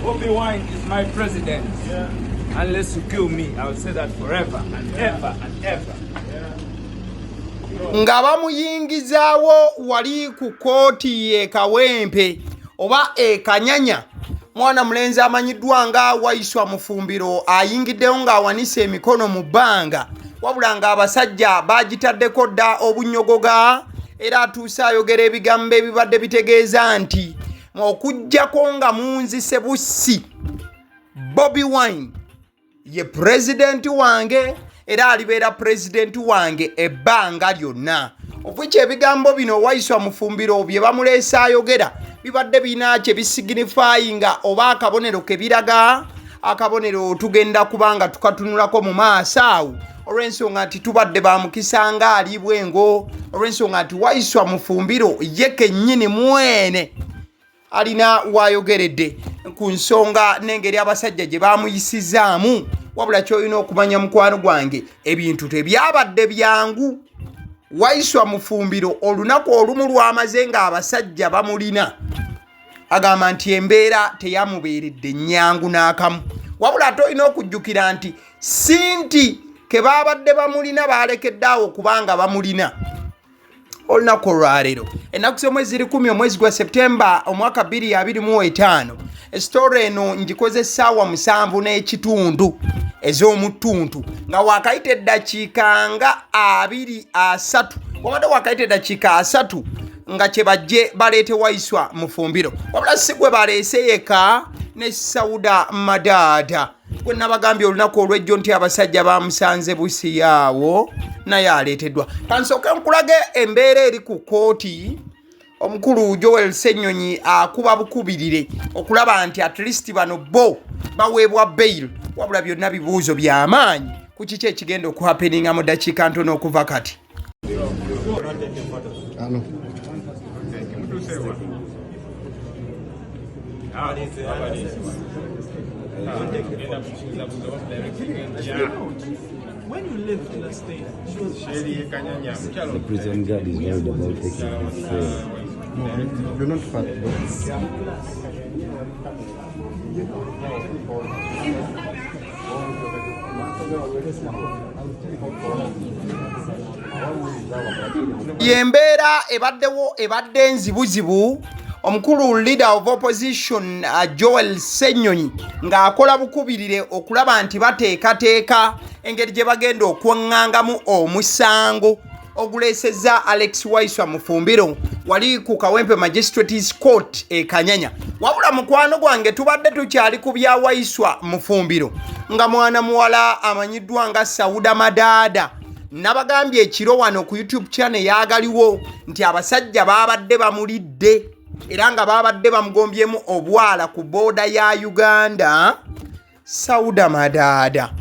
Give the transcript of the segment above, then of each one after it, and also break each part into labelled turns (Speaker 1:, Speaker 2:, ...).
Speaker 1: Bobi Wine is my president. Unless you kill me, I will say that forever and ever and ever.
Speaker 2: Nga bamuyingizaawo wali ku kkooti e Kawempe oba e Kanyanya, mwana mulenzi amanyiddwa nga Waiswa Mufumbiro ayingiddewo ng'awanise emikono mu bbanga, wabula ng'abasajja bagitaddeko dda obunnyogoga, era atuuse ayogera ebigambo ebibadde bitegeeza nti okuggyako nga munzise bussi, Bobi Wine ye pulezidenti wange era alibeera pulezidenti wange ebbanga lyonna. Okukya ebigambo bino Waiswa Mufumbiro bye bamuleese ayogera bibadde birina kye bisiginifayinga oba akabonero ke biraga, akabonero tugenda kuba nga tukatunulako mu maaso awo, olw'ensonga nti tubadde ba mukisa nga ali bwengo, olw'ensonga nti Waiswa Mufumbiro ye kennyini mwene alina wayogeredde ku nsonga n'engeri abasajja gye bamuyisizaamu. Wabula kyolina okumanya, mukwano gwange, ebintu tebyabadde byangu. Waiswa Mufumbiro olunaku olumu lwamaze ng'abasajja bamulina, agamba nti embeera teyamubeeredde nnyangu n'akamu. Wabula ate olina okujjukira nti si nti ke baabadde bamulina baalekedde awo kubanga bamulina. Olunaku olwaleero, ennaku z'omwezi ziri 10, omwezi gwa Septemba, omwaka 2025, esitore eno ngikoze essaawa 7:30 ez'omuttuntu, nga wakayita eddakiika nga 23, wabadde wakayita eddakiika 30 nga kyebajje baleete Waiswa Mufumbiro. Wabula si gwe baleese yeka, ne Sauda Madaada gwe nabagambye olunaku olw'ejjo nti abasajja bamusanze busiyaawo, naye aleeteddwa. Kansooke nkulage embeera eri ku kkooti. Omukulu Joel Ssenyonyi akuba bukubirire okulaba nti at least bano bo baweebwa bail, wabula byonna bibuuzo by'amaanyi ku kiki ekigenda okuhappeninga mu ddakiika ntono okuva kati.
Speaker 3: Ano.
Speaker 4: When you left last day, she was
Speaker 5: The prison guard is worried about taking his cell.
Speaker 3: No, you're not fat, bro.
Speaker 2: Yembeera ebaddewo ebadde enzibuzibu. Omukulu leader of opposition Joel Ssenyonyi ng'akola bukubirire okulaba nti bateekateeka engeri gye bagenda okwaŋŋangamu omusango oguleesezza Alex Waiswa Mufumbiro wali ku Kawempe Magistrates Court e Kanyanya. Wabula mukwano gwange, tubadde tukyali ku bya Waiswa Mufumbiro, nga mwana muwala amanyiddwa nga Sauda Madaada nabagambye ekiro wano ku YouTube channel yagaliwo nti abasajja babadde bamulidde era nga babadde bamugombyemu obwala ku booda ya Uganda. Sauda Madaada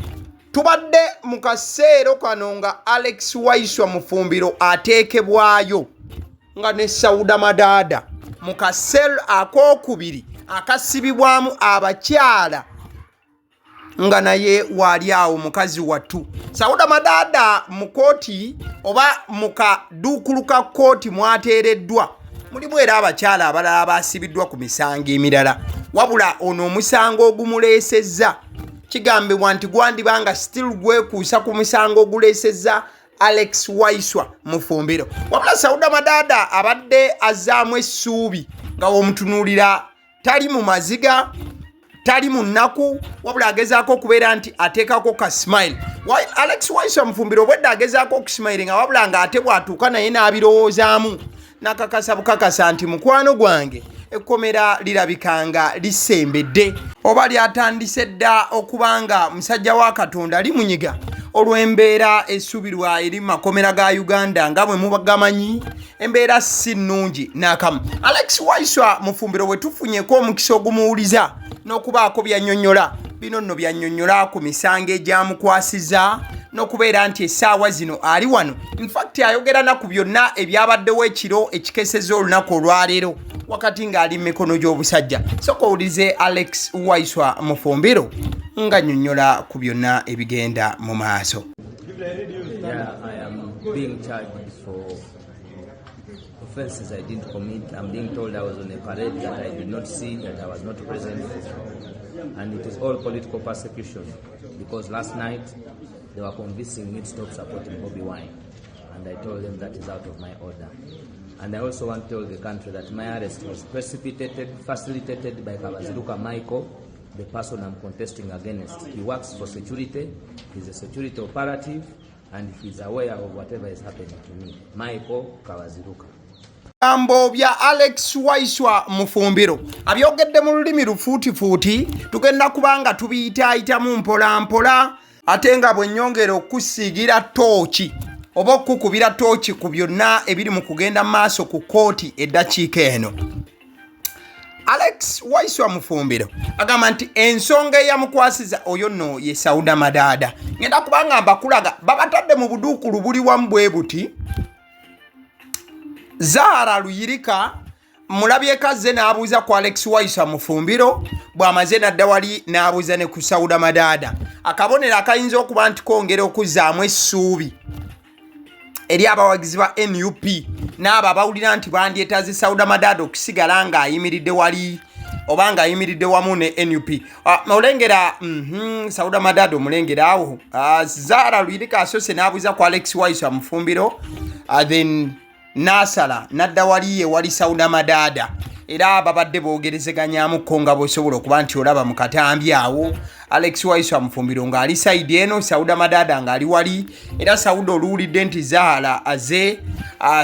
Speaker 2: tubadde mu kaseero kano nga Alex Waiswa Mufumbiro ateekebwayo, nga ne Sauda Madaada mu kaseero ak'okubiri akasibibwamu abakyala, nga naye waali awo mukazi wattu Sauda Madaada mu kooti oba mu kaduukulu ka kooti mwateereddwa. Mulimu era abakyala abalala abasibiddwa ku misango emirala, wabula ono omusango ogumuleesezza kigambibwa nti gwandiba nga still gwekuusa ku musango oguleesezza Alex Waiswa Mufumbiro. Wabula Sauda Madaada abadde azzaamu essuubi, nga womutunuulira tali mu maziga, tali mu nnaku, wabula agezaako okubeera nti ateekako ka smile. Alex Waiswa Mufumbiro obwedda agezaako okusmile nga, wabula ng'ate bw'atuuka naye n'abirowoozaamu, nakakasa bukakasa nti mukwano gwange, ekkomera lirabika nga lisembedde oba lyatandise dda okuba nga musajja wa Katonda limunyiga olw'embeera esubirwa eri mu makomera ga Uganda. Nga bwe mubagamanyi, embeera si nnungi n'akamu. Alex Waiswa Mufumbiro bwe tufunyeko omukisa ogumuwuliza n'okubaako byannyonnyola, bino nno byannyonnyola ku misango egyamukwasiza n'okubeera nti essaawa zino ali wano. Infact ayogera na ku byonna ebyabaddewo ekiro ekikeseza olunaku olwaleero wakati ng'ali mu mikono gy'obusajja. Soka owulize Alex Waiswa Mufumbiro nga nnyonnyola ku byonna ebigenda mu maaso.
Speaker 6: Yeah, I am being charged for Offenses I didn't commit. I'm being told I was on a parade that I did not see, that I was not present. And it is all political persecution because last night they were convincing me to stop supporting Bobi Wine. And I told them that is out of my order. And I also want to tell the country that my arrest was precipitated, facilitated by Kabaziguruka Michael, the person I'm contesting against. He works for security, he's a security operative, and he's aware of whatever is happening to me. Michael Kabaziguruka.
Speaker 2: Bigambo bya Alex Waiswa Mufumbiro abyogedde mu lulimi lufuutifuuti, tugenda kubanga tubiyitaayitamu mpola mpola, ate nga bwe nnyongera okusiigira tooki oba okukubira tooki ku byonna ebiri mu kugenda mu maaso ku kkooti eddakiika eno. Alex Waiswa Mufumbiro agamba nti ensonga eyamukwasiza oyo nno ye Sauda Madaada. Ngenda kubanga mbakulaga babatadde mu buduukulu buli wamu bwe buti. Zahara Luyirika mulabyeko azze n'abuuza ku Alex Waiswa Mufumbiro, bw'amaze n'adda wali n'abuuza ne ku Sauda Madaada, akabonero akayinza okuba nti kongera okuzzaamu essuubi eri abawagizi ba NUP n'abo abawulira nti bandyetaaze Sauda Madaada okusigala ng'ayimiridde wali oba ng'ayimiridde wamu ne NUP. Olengera Sauda Madaada omulengera awo. Zahara Luyirika asoose n'abuuza ku Alex Waiswa Mufumbiro, then n'asala n'adda wali ewali Sauda Madaada, era babadde boogerezeganyamukko nga bw'osobola okuba nti olaba mu katambi awo Alex Waiswa Mufumbiro ng'ali side eno, Sauda Madaada ng'ali wali. Era Sauda oluwulidde nti Zahara aze,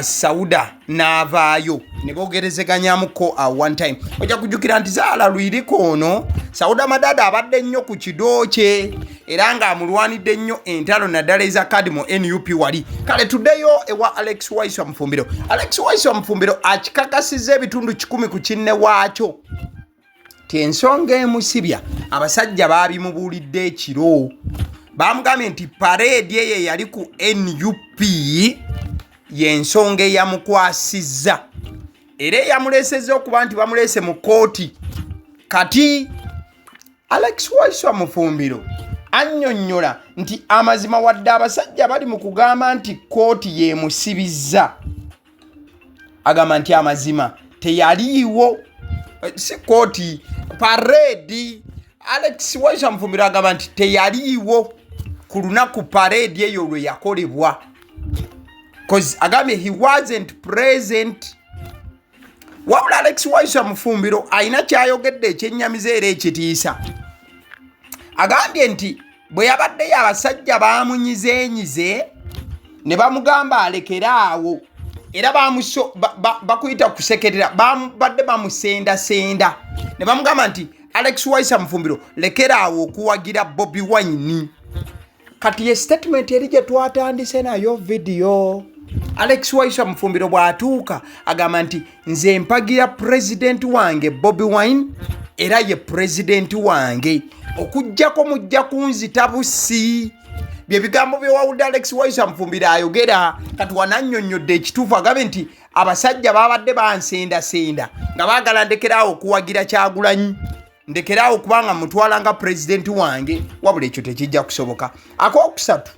Speaker 2: Sauda n'avaayo ne boogerezeganyamukko awo one time. Ojja kujjukira nti Zahara Luyirika ono Sauda Madaada abadde nnyo ku kido kye era ng'amulwanidde nnyo entalo naddala eza kadi mu NUP wali. Kale tuddeyo ewa Alex Waiswa Mufumbiro. Alex Waiswa Mufumbiro akikakasizza ebitundu 100 ku kinne waakyo ti ensonga emusibya abasajja baabimubuulidde ekiro, bamugambye nti pareedi eyo eyali ku NUP y'ensonga eyamukwasizza era eyamuleesezza okuba nti bamuleese mu kkooti. Kati Alex Waiswa Mufumbiro annyonnyola nti amazima wadde abasajja bali mu kugamba nti kkooti yeemusibizza, agamba nti amazima teyaliiwo, si kkooti, pareedi. Alex Waiswa Mufumbiro agamba nti teyaliiwo ku lunaku pareedi eyo lwe yakolebwa, cause agambye he wasn't present. Wabula Alex Waiswa Mufumbiro alina kyayogedde ekyennyamiza era ekitiisa. Agambye nti bwe yabaddeyo abasajja baamunyizeenyize ne bamugamba alekere awo, era bakuyita kusekerera, badde bamusendasenda ne bamugamba nti Alex Waiswa Mufumbiro lekera awo okuwagira Bobi Wine. Kati ye statement eri gye twatandise nayo vidiyo. Alex Waiswa Mufumbiro bw'atuuka agamba nti nze mpagira pulezidenti wange Bobi Wine era ye pulezidenti wange, okuggyako mujja kunzita busi. Bye bigambo bye wawulidde Alex Waiswa Mufumbiro ayogera. Kati wanannyonnyodde ekituufu, agambye nti abasajja babadde bansendasenda nga baagala ndekeraawo okuwagira Kyagulanyi, ndekeraawo kubanga mutwala nga pulezidenti wange, wabula ekyo tekijja kusoboka. Akokusatu,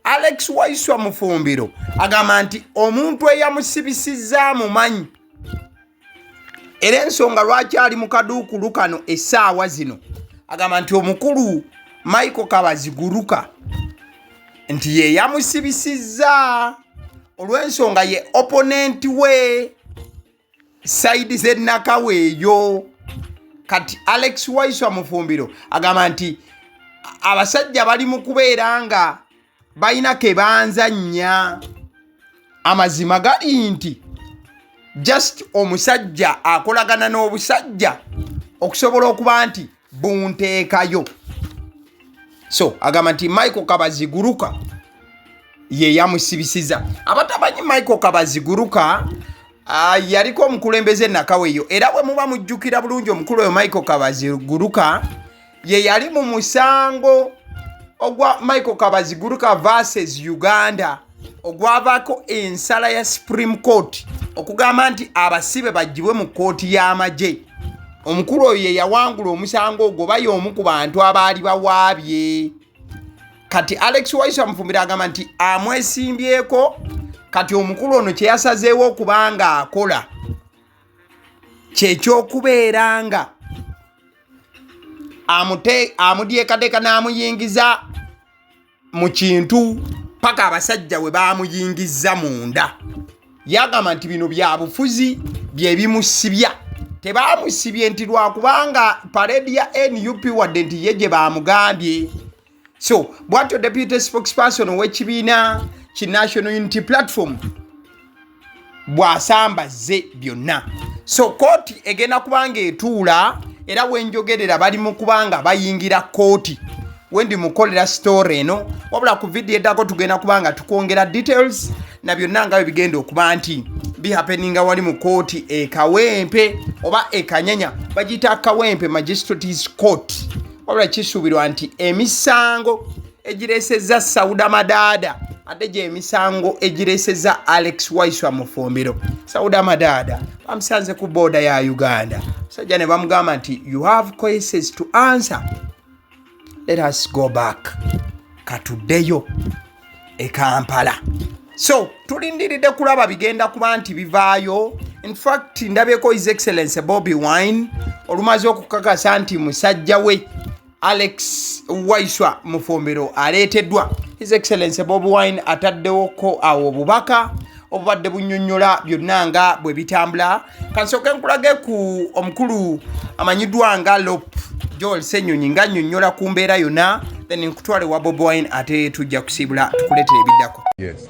Speaker 2: Alex Waiswa Mufumbiro agamba nti omuntu eyamusibisizza amumanyi, era ensonga lwaki ali mu kaduukulu kano essaawa zino, agamba nti omukulu Michael Kabaziguruka nti ye yamusibisizza olw'ensonga ye opponent we side z'ennakawa eyo. Kati Alex Waiswa Mufumbiro agamba nti abasajja bali mu kubeera nga balina ke banzannya. Amazima gali nti just omusajja akolagana n'obusajja okusobola okuba nti bunteekayo. So agamba nti Michael Kabaziguruka ye yamusibisiza. Abatamanyi Michael Kabaziguruka, yaliko omukulembeze Nakaweyo, era bwe muba mujjukira bulungi omukulu oyo Michael Kabaziguruka ye yali mu musango ogwa Michael Kabaziguruka versus Uganda ogwavaako ensala ya Supreme Court okugamba nti abasibe baggyibwe mu kkooti y'amagye. Omukulu oyo ye yawangula omusango ogwo, oba y'omu ku bantu abaali bawaabye. Kati Alex Waiswa Mufumbiro agamba nti amwesimbyeko Kati omukulu ono kye yasazeewo okuba nga akola kyekyokubeera nga amudyekateeka n'amuyingiza mu kintu paka abasajja we baamuyingizza munda. Yagamba nti bino bya bufuzi bye bimusibya, tebaamusibye nti lwakubanga parade ya NUP wadde nti ye gye baamugambye. So bwatyo deputy spokesperson ow'ekibiina ki National Unity Platform bw'asambazze byonna. So kooti egenda kubanga etuula, era wenjogerera bali mu kubanga bayingira kooti wendi mukolera story eno. Wabula ku vidiyo eddako tugenda kubanga tukwongera details na byonna nga bwe bigenda okuba nti bihappeninga wali mu kooti e Kawempe oba e Kanyanya, bagiyita Kawempe Magistrates Court. Wabula kisuubirwa nti emisango egireesezza Sauda Madaada ate gye emisango egireesezza Alex Waiswa Mufumbiro. Sauda Madaada bamusanze ku booda ya Uganda, musajja ne bamugamba nti you have cases to answer, let us go back, katuddeyo e Kampala. So tulindiridde kulaba bigenda kuba nti bivaayo. In fact, ndabyeko His Excellence Bobi Wine olumaze okukakasa nti musajja we Alex Waiswa Mufumbiro aleeteddwa, His Excellence Bobi Wine ataddewoko awo obubaka obubadde bunnyonnyola byonna nga bwe bitambula. Kansooke nkulage ku omukulu amanyiddwa nga LOP Joel Ssenyonyi nga nnyonnyola ku mbeera yonna, then nkutwale wa Bobi Wine, ate tujja kusiibula tukuleetera ebiddako.
Speaker 3: Yes.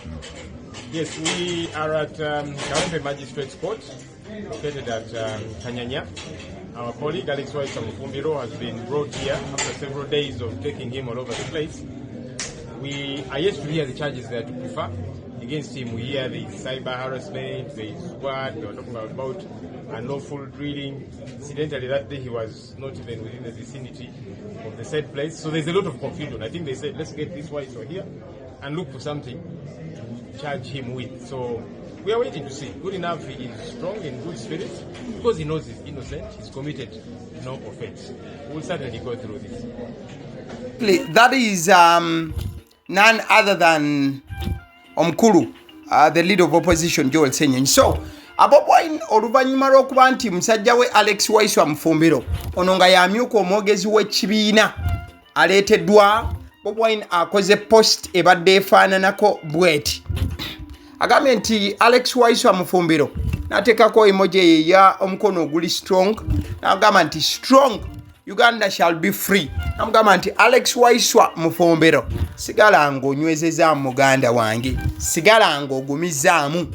Speaker 7: Yes, we are at Kawempe Magistrates Court, located at Kanyanya. Our colleague Alex Waiswa Mufumbiro has been brought here after several days of taking him all over the place. We are yet to hear the charges they are to prefer against him. We hear there is cyber harassment, there is what, they were talking about unlawful drilling. Incidentally, that day he was not even within the vicinity of the said place. So there's a lot of confusion. I think they said, let's get this Waiswa here and look for something to charge him with. So we are waiting to see. Good enough, he is strong in good spirits because he knows he's innocent, he's committed no offense. We will certainly go through this.
Speaker 2: That is none other than omukulu the leader of opposition Joel Ssenyonyi. So Bobi Wine oluvannyuma lw'okuba nti musajja we Alex Waiswa Mufumbiro ono nga yamyuka omwogezi w'ekibiina aleeteddwa, Bobi Wine akoze post ebadde efaananako bweti. Agambye nti Alex Waiswa Mufumbiro, n'ateekako emoji eyo eya omukono oguli strong, n'agamba nti strong, Uganda shall be free. Namugamba nti Alex Waiswa Mufumbiro, sigala ng'onywezezaamu muganda wange, sigala ng'ogumizaamu,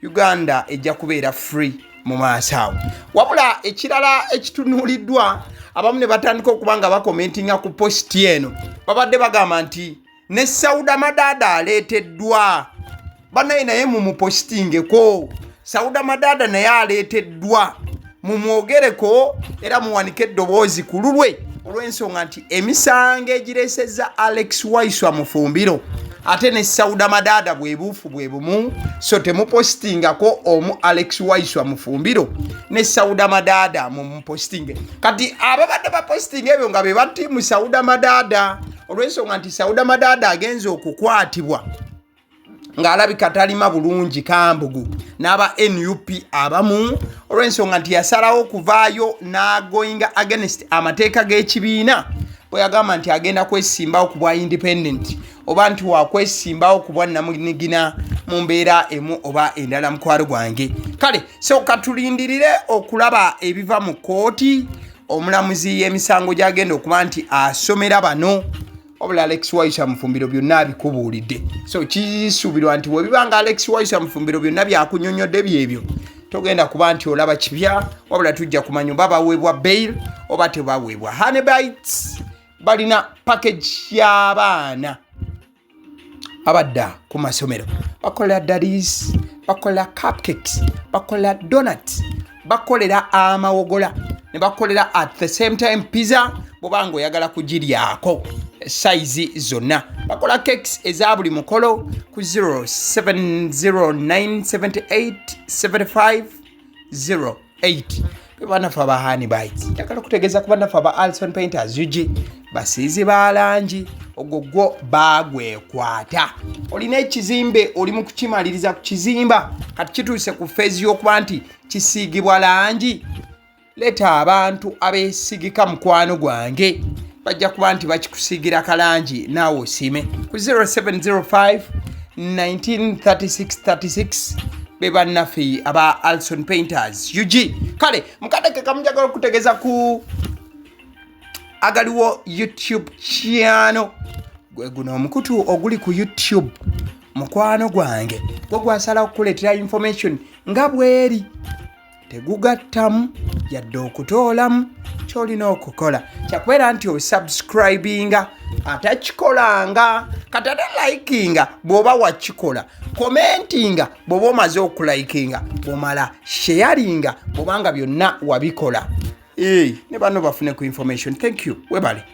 Speaker 2: Uganda ejja kubeera free mu maaso awo. Wabula ekirala ekitunuuliddwa, abamu ne batandika okuba nga bakomentinga ku post eno, babadde bagamba nti ne Sauda Madaada aleeteddwa, banaye naye mumupositingeko. Sauda Madaada naye aleeteddwa, mumwogereko era muwanike eddoboozi ku lulwe, olw'ensonga nti emisango egireesezza Alex Waiswa Mufumbiro ate ne Sauda Madaada bwe buufu bwe bumu. So temupositingako omu Alex Waiswa Mufumbiro ne Sauda Madaada, mumupositinge. Kati ababadde bapositinga ebyo nga be batiimu Sauda Madaada, olw'ensonga nti Sauda Madaada agenza okukwatibwa ng'alabika talima bulungi kambugu n'aba NUP abamu, olw'ensonga nti yasalawo okuvaayo n'agoinga against amateeka g'ekibiina bwe yagamba nti agenda kwesimbawo ku bwa independent oba nti wakwesimbawo ku bwa namunigina mu mbeera emu oba endala. Mukwalo gwange, kale so katulindirire okulaba ebiva mu kooti, omulamuzi y'emisango gyagenda okuba nti asomera bano. Wabula Alex Waiswa Mufumbiro byonna abikubuulidde, so kisuubirwa nti bwe nga Alex Waiswa Mufumbiro byonna byakunyonyodde byebyo, togenda kuba nti olaba kipya. Wabula tujja kumanya oba baweebwa bail oba tebaweebwa. Honeybites balina package y'abaana abadda ku masomero, bakola daddies, bakola cupcakes, bakola donuts, bakolera amawogola ne bakolera at the same time pizza. Bwobanga oyagala kugiryako size zonna, bakola cakes eza buli mukolo ku 0709787508. Bannaffe aba Honey Bites, njagala okutegeeza ku bannaffe aba Alson Painters UG. Basiizi ba langi ogwo gwo baagwekwata. Olina ekizimbe oli mu kukimaliriza kukizimba, kati kituuse ku feezi y'okuba nti kisiigibwa langi. Leeta abantu abeesigika mukwano gwange, bajja kuba nti bakikusiigira kalangi naawe osiime. Ku 0705 193636 be bannaffe aba Alson Painters UG. Kale mukadde kamunjagala okutegeeza ku agaliwo YouTube channel, gwe guno omukutu oguli ku YouTube mukwano gwange, gwe gwasalawo okukuleetera information nga bweri, tegugattamu yadde okutoolamu. Kyolina okukola kyakubeera nti osubscribinga atakikolanga kati, ate likinga bw'oba wakikola, commentinga bw'oba omaze okulikinga, bw'omala sharinga bw'obanga byonna wabikola, ne banno bafune ku information. Thank you, webale.